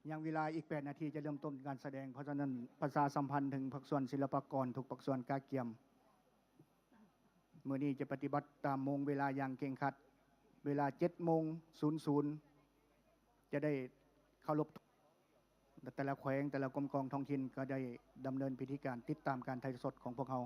ຍັງເວລາອີກແປດນາທີຈະເລີ່ມຕົ້ນການສະແດງ, ເພາະສະນັ້ນປະຊາສຳພັນເຖິງພາກສ່ວນສິລະປາກອນທຸກພາກສ່ວນກະກຽມ. ມື້ນີ້ຈະປະຕິບັດຕາມໂມງເວລາຢ່າງເຄັ່ງຄັດ. ເວລາເຈັດໂມງສູນສູນ ຈະໄດ້ເຄົາລົບ ແຕ່ລະແຂວງ ແຕ່ລະກົມກອງທ້ອງຖິ່ນກໍໄດ້ດຳເນີນພິທີການຕິດຕາມການຖ່າຍທອດສດຂອງພວກເຮົາ.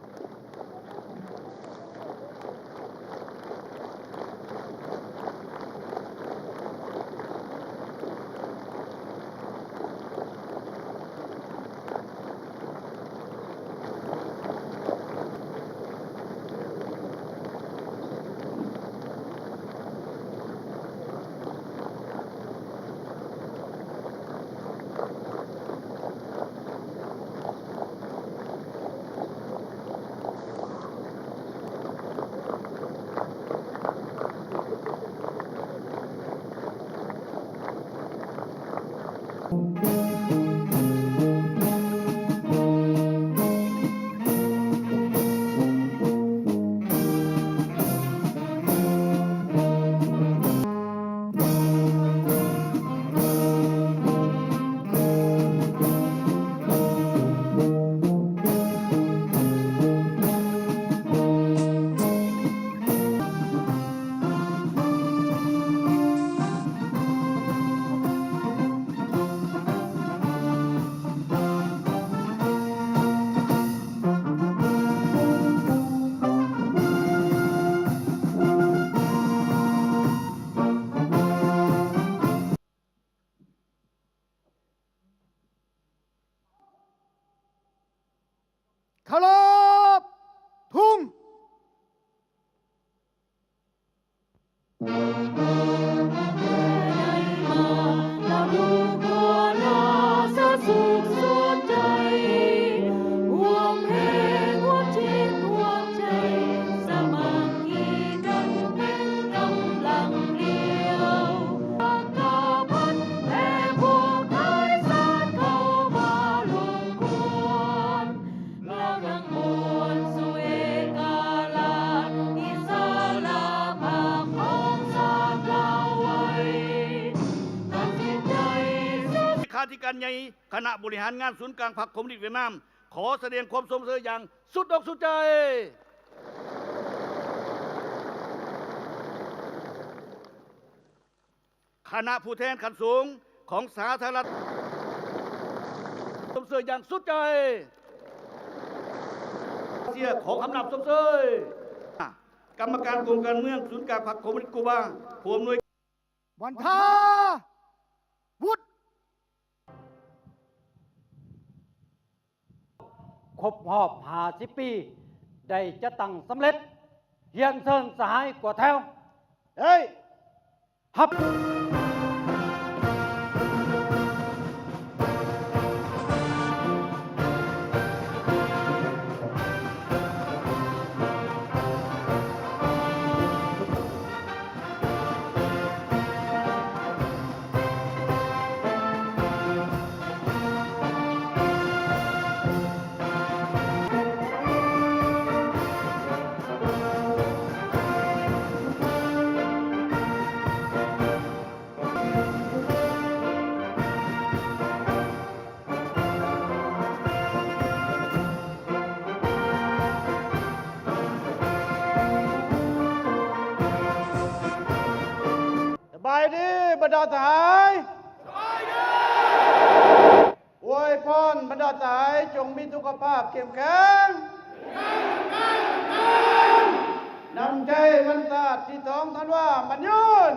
ເຄົາລົບທຸງ. ລາວທັງໝົດສູ່ເອກະລາດອິດສະຫຼະພາບຂອງຊາດລາວໄວ້. ຕັດສິນໃຈ. ເລຂາທິການໃຫຍ່ຄະນະບໍລິຫານງານສູນກາງພັກຄອມມູນິດຫວຽດນາມ ຂໍສະແດງຄວາມຊົມເຊີຍຢ່າງສຸດອົກສຸດໃຈ. ຄະນະຜູ້ແທນຂັ້ນສູງຂອງສາທາລະນະລັດ ຊົມເຊີຍຢ່າງສຸດໃຈ. ເຊຍ ຂໍຄຳນັບຊົມເຊີຍ. ກຳມະການກົມການເມືອງສູນກາງພັກຄອມມູນິດກູບາ ຜູ້ອຳນວຍ ວັນທາ ວຸດ. ຄົບຮອບຫ້າສິບປີ ໄດ້ຈັດຕັ້ງສຳເລັດ. ຮຽນເຊີນສະຫາຍກວດແຖວ. ໄດ້ຮັບ. ສະບາຍດີບັນດາສະຫາຍ. ສະບາຍດີ. ອວຍພອນບັນດາສະຫາຍ ຈົ່ງມີສຸຂະພາບເຂັ້ມແຂງ. ນ້ຳໃຈວັນຊາດທີສອງທັນວາໝັ້ນຍືນ.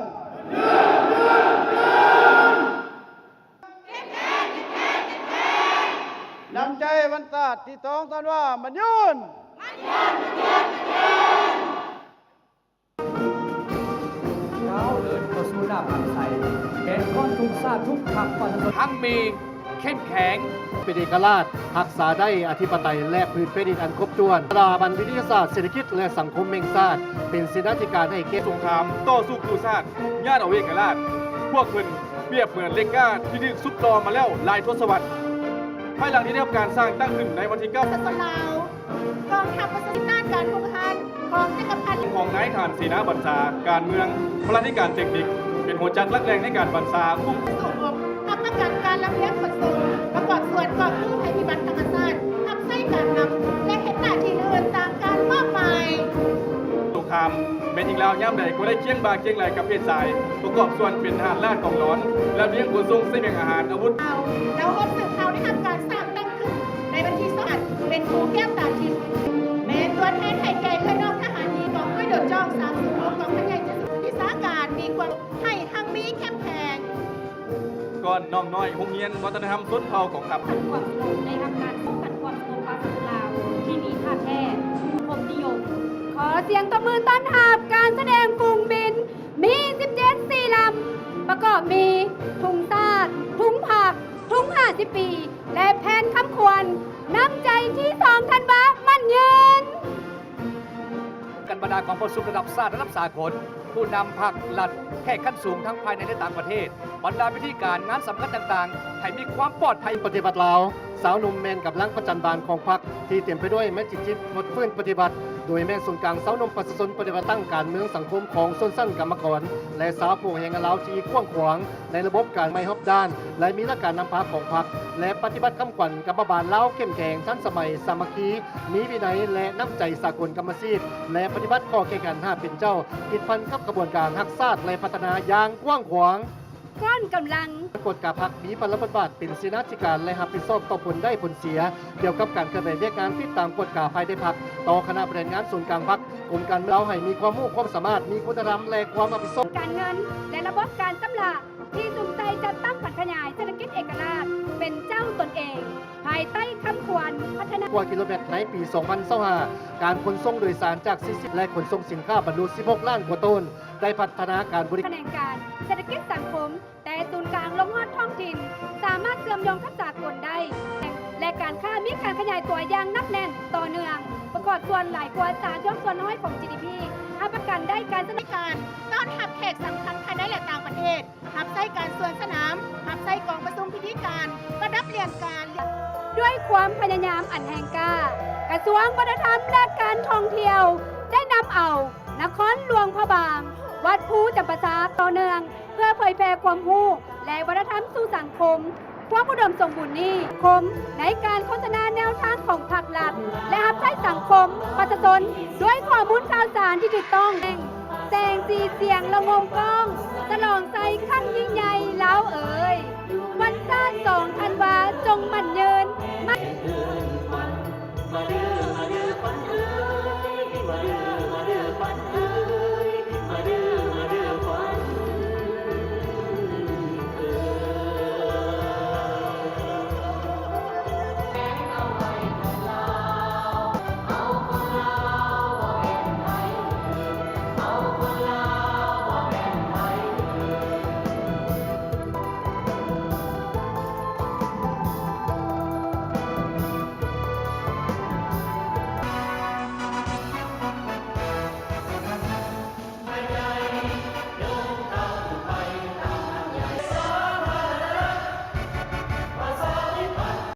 ນ້ຳໃຈວັນຊາດທີສອງທັນວາໝັ້ນຍືນ. ກ້າວເດີນເຂົ້າສູ່ໜ້າພັນໄຊ ແມ່ນຄວາມທຸກຊາດທຸກພັກປະຊາຊົນ ຮັ່ງມີ ເຂັ້ມແຂງ ເປັນເອກະລາດ, ຮັກສາໄດ້ອະທິປະໄຕ ແລະ ພື້ນແຜ່ນດິນອັນຄົບຖ້ວນ. ສະຖາບັນວິທະຍາສາດເສດຖະກິດ ແລະ ສັງຄົມແຫ່ງຊາດ ເປັນເສນາທິການໃຫ້ແກ່ ສົງຄາມຕໍ່ສູ້ກູ້ຊາດ ຍາດເອົາເອກະລາດ. ພວກເພິ່ນປຽບເໝືອນເຫຼັກກ້າທີ່ຖືກຊຸບຕໍ່ມາແລ້ວຫຼາຍທົດສະວັດ. ພາຍຫຼັງທີ່ໄດ້ຮັບການສ້າງຕັ້ງຂຶ້ນໃນວັນທີເກົ້າ ປະຊາຊົນລາວ ກອງທັບປະຊາຊົນ ອຳນາດການປົກຄອງຂອງຈັກກະພັດ ຂອງນາຍທະຫານເສນາບັນຊາ, ການເມືອງ, ພະລາທິການເຕັກນິກ ເປັນຫົວຈັກຫຼັກແຫຼ່ງໃນການບັນຊາຄຸ້ມ ປະສົງອົບຮັບປະກັນການລຳ ຍິງລາວຍາມໃດກໍໄດ້ຄຽງບ່າຄຽງໄຫຼ່ກັບເພດຊາຍ ປະກອບສ່ວນເປັນທະຫານລາດກອງຫຼອນ ລຳລຽງຂົນສົ່ງສະບຽງອາຫານອາວຸດ. ລາວໂຮມສືບຂ່າວໄດ້ຮັບການສ້າງຕັ້ງຂຶ້ນໃນວັນທີສອງ ເປັນພູແກ້ວຕາທິບ ແມ່ນຕົວແທນໃຫ້ແກ່ເອື້ອຍນ້ອງທະຫານຍິງກອງຮ້ອຍໂດດຈ້ອງສາມສູນຫົກ ກອງພັນໃຫຍ່ເຈັດສິບ ວິຊາການມີຄວາມ ໃຫ້ຮັ່ງມີເຂັ້ມແຂງ. ກ່ອນນ້ອງນ້ອຍໂຮງຮຽນວັດທະນະທຳຊົນເຜົ່າກອງທັບ. ຂັດຂວາງສະຫງົບ ໄດ້ຮັບການປ້ອງກັນຄວາມສະຫງົບປາກສະຫງົບລາວ ທີ່ມີທ່າແທ້ສັງຄົມນິຍົມ. ຂໍສຽງຕົບມືຕ້ອນຮັບການສະແດງຝູງບິນ ມີສິບເຈັດ ສີ່ລຳ ປະກອບມີ ທຸງຊາດ, ທຸງພັກ, ທຸງຫ້າສິບປີ ແລະ ແຜ່ນຄຳຂວັນ ນ້ຳໃຈທີສອງທັນວາ ໝັ້ນຍືນ. ກັນບັນດາກອງປະຊຸມລະດັບຊາດ, ລະດັບສາກົນ, ຜູ້ນຳພັກລັດ, ແຂກຂັ້ນສູງທັງພາຍໃນ ແລະ ຕ່າງປະເທດ, ບັນດາພິທີການງານສຳຄັນຕ່າງໆ ໃຫ້ມີຄວາມປອດໄພ. ປະຕິວັດລາວ, ຊາວໜຸ່ມແມ່ນກຳລັງປະຈັນບານຂອງພັກ ທີ່ເຕັມໄປດ້ວຍແມັກຈິດຈິດ ຫົດຟື້ນປະຕິວັດ ໂດຍແມ່ນສູນກາງຊາວໜຸ່ມປະຊາຊົນປະຕິວັດ ຕັ້ງການເມືອງສັງຄົມຂອງຊົນຊັ້ນກຳມະກອນ ແລະ ຊາວຜູ້ແຮງງານລາວທີ່ກວ້າງຂວາງ ໃນລະບົບການໃໝ່ຮອບດ້ານ ແລະ ມີຫຼັກການນຳພາຂອງພັກ ແລະ ປະຕິບັດຄຳຂວັນກຳມະບານລາວເຂັ້ມແຂງ, ທັນສະໄໝ, ສາມັກຄີ, ມີວິໄນ ແລະ ນ້ຳໃຈສາກົນກຳມະຊີບ ແລະ ປະຕິບັດຂໍ້ແຂ່ງຂັນຫ້າເປັນເຈົ້າ ຕິດພັນກັບຂະບວນການຮັກຊາດ ແລະ ພັດທະນາຢ່າງກວ້າງຂວາງ. ກ້ອນກຳລັງ. ກວດກາພັກມີພາລະບົດບາດເປັນເສນາທິການ ແລະ ຮັບຜິດຊອບຕໍ່ຜົນໄດ້ຜົນເສຍ ກ່ຽວກັບການເຄື່ອນໄຫວວຽກງານ ຕິດຕາມກວດກາພາຍໃນພັກ ຕໍ່ຄະນະບໍລິຫານງານສູນກາງພັກ, ອົງການເມືອງລາວ ໃຫ້ມີຄວາມຮູ້ຄວາມສາມາດ, ມີຄຸນນະທຳ ແລະ ຄວາມຮັບຜິດຊອບ. ການເງິນ ແລະ ລະບົບການຊຳລະ ທີ່ສຸມໃສ່ຈັດຕັ້ງຜັນຂະຫຍາຍເສດຖະກິດເອກະລາດ ເປັນເຈົ້າຕົນເອງ ພາຍໃຕ້ຄຳຂວັນພັດທະນາ. ກວ່າກິໂລແມັດໃນປີສອງພັນຊາວຫ້າ ການຂົນສົ່ງໂດຍສານຈາກສີ່ສິບ ແລະ ຂົນສົ່ງສິນຄ້າບັນລຸສິບຫົກລ້ານກວ່າໂຕນ ໄດ້ພັດທະນາການບໍລິ ຂະແໜງການເສດຖະກິດສັງຄົມ ແຕ່ສູນກາງລົງຮອດທ້ອງຖິ່ນ ສາມາດເຊື່ອມໂຍງກັບສາກົນໄດ້ ແລະ ການຄ້າມີການຂະຫຍາຍຕົວຢ່າງໜັກແໜ້ນຕໍ່ເນື່ອງ ປະກອບສ່ວນຫຼາຍກວ່າສາມສິບຫົກສ່ວນຮ້ອຍຂອງ ຈີດີພີ ຮັບປະກັນໄດ້ການສະໜັບ ການຕ້ອນຮັບແຂກສຳຄັນພາຍໃນ ແລະ ຕ່າງປະເທດ, ຮັບໃຊ້ການສວນສະໜາມ, ຮັບໃຊ້ກອງປະຊຸມພິທີການ, ປະດັບຫຼຽນການ. ດ້ວຍຄວາມພະຍາຍາມອັນແຮງກ້າ, ກະຊວງວັດທະນະທຳ ແລະ ການທ່ອງທ່ຽວ ໄດ້ນຳເອົານະຄອນຫຼວງພະບາງ, ວັດພູຈຳປາສັກ ຕໍ່ເນື່ອງ ເພື່ອເຜີຍແຜ່ຄວາມຮູ້ ແລະ ວັດທະນະທຳສູ່ສັງຄົມ. ຄວາມອຸດົມສົມບູນນີ້ ຄົມໃນການໂຄສະນາແນວທາງຂອງພັກລັດ ແລະ ຮັບໃຊ້ສັງຄົມປະຊາຊົນ ດ້ວຍຂໍ້ມູນຂ່າວສານທີ່ຖືກຕ້ອງ, ແສງສີສຽງລະງົມກ້ອງ ສະຫຼອງໄຊຄັ້ງຍິ່ງໃຫຍ່ລາວເອີ